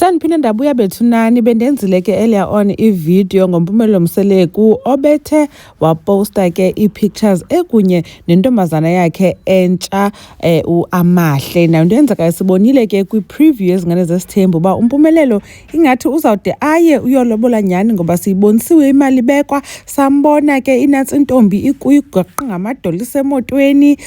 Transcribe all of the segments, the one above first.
Sendiphinde ndabuya bethunani. Bendenzile ke earlier on ividiyo ngoMpumelelo Mseleku obethe waposta ke ii-pictures ekunye nentombazana yakhe entsha uAmahle. Nayo into eyenzekayo, sibonile ke kwi-preview yezingane zesithembu uba uMpumelelo ingathi uzawude aye uyolobola nyhani, ngoba siyibonisiwe imali ibekwa, sambona ke inantsi intombi ikuyigaqa ngamadolo isemotweni,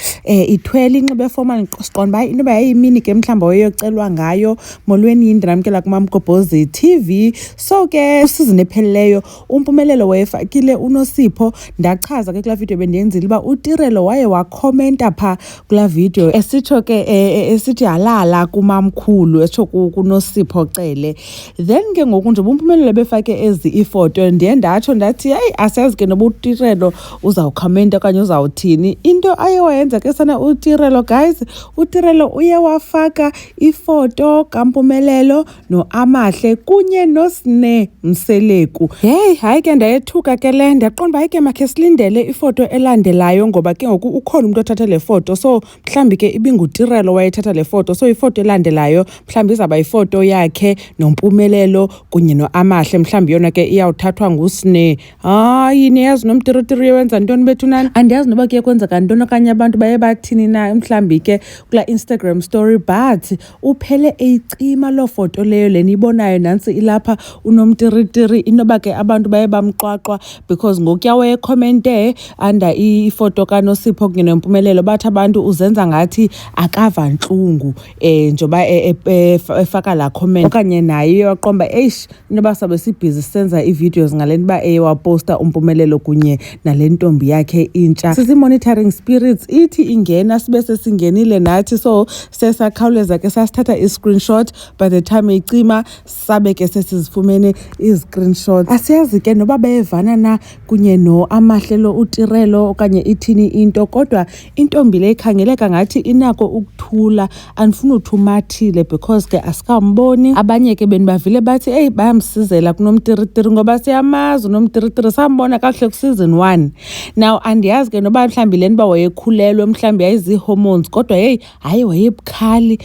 ithwele, inxibe formal. Siqonda uba inoba yayimini ke mhlawumbi wayeyocelwa ngayo. Molweni, ndinamkela kuMamgobhozi TV. So ke usizini ephelileyo uMpumelelo wayefakile uNosipho. Ndachaza ke kulaa video bendiyenzile uba uTirelo waye wakhomenta phaa kulaa video esitsho ke esithi halala kumamkhulu, esitsho kuNosipho Cele. Then ke ngoku njengoba uMpumelelo befake ezi iifoto, ndiye ndatsho ndathi, heyi, asiyazi ke noba uTirelo uzawukhomenta okanye uzawuthini. Into aye wayenza ke sana uTirelo, guys, uTirelo uye wafaka ifoto kaMpumelelo noAmahle kunye noSne Mseleku. Heyi, hayi ke, ndayethuka ke le. Ndaqonda uba hayi ke, makhe silindele ifoto elandelayo, ngoba ke ngoku ukhona umntu othathe le foto, so mhlawumbi ke ibinguTirelo wayethatha le foto, so ifoto elandelayo mhlawumbi izawuba yifoto yakhe noMpumelelo kunye noAmahle, mhlawumbi yona ke iyawuthathwa nguSne. Hayi, niyazi nomtiritiri uye wenza ntoni bethunani? Andiyazi noba kuye kwenzeka ntoni okanye abantu baye bathini na mhlawumbi ke kulaa Instagram story, but uphele eyicima loo foto leyo. Le niyibonayo nantsi ilapha unomtiritiri. Inoba ke abantu baye bamxwaxwa, because ngokuya wayekhomente under ifoto kaNosipho kunye noMpumelelo, bathi abantu uzenza ngathi akava ntlungu njengoba efaka laa comment, okanye naye uye waqomba, eish, inoba sabe sibhizi sisenza ii-videos ngale nto uba eye waposta uMpumelelo kunye nale ntombi yakhe intsha. Sisi-monitoring spirits, ithi ingena sibe sesingenile nathi, so sesakhawuleza ke sasithatha i-screenshot. By the time icima, sabe ke sesizifumene izi-screenshots. Asiyazi ke noba beyevana na kunye noAmahle lo uTirelo okanye ithini into, kodwa intombi le ikhangeleka ngathi inako ukuthula. Andifuni uthi umathile because ke asikamboni. Abanye ke benibavile bathi eyi, bayamsizela kunomtiritiri, ngoba siyamazi unomtiritiri, sambona kakuhle ku-season 1. Now andiyazi ke noba mhlawumbi le nto uba wayekhulelwe mhlawumbi yayizii-hormones, kodwa heyi, hayi, wayebukhali,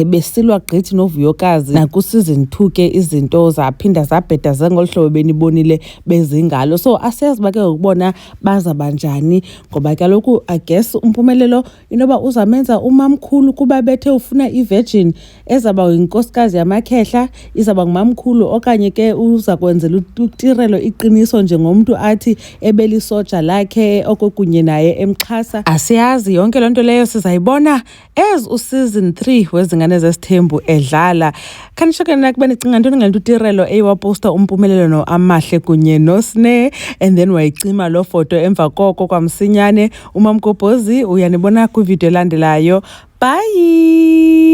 besilwa gqithi noVuyokazi. Naku-season 2 ke izinto zaphinda zabheda zengolu hlobo benibonile bezingalo, so asiyazi uba ke ngokubona bazaba njani, ngoba kaloku I guess uMpumelelo inoba uzamenza umamkhulu, kuba bethe ufuna i-virgin ezawuba yinkosikazi yamakhehla, izawuba ngumamkhulu, okanye ke uza kwenzela uTirelo iqiniso njengomntu athi ebelisoja lakhe oko kunye naye emxhasa. Asiyazi yonke loo nto leyo, sizayibona as u-season 3 wezingane zesithembu edlala. Khanitsho ke nakuba nicinga ntoni ngale nto uTirelo eye waposta uMpumelelo noAmahle kunye noSne and then wayicima loo foto emva koko kwamsinyane. UMamgobhozi uyanibona kwividiyo elandelayo. Bye.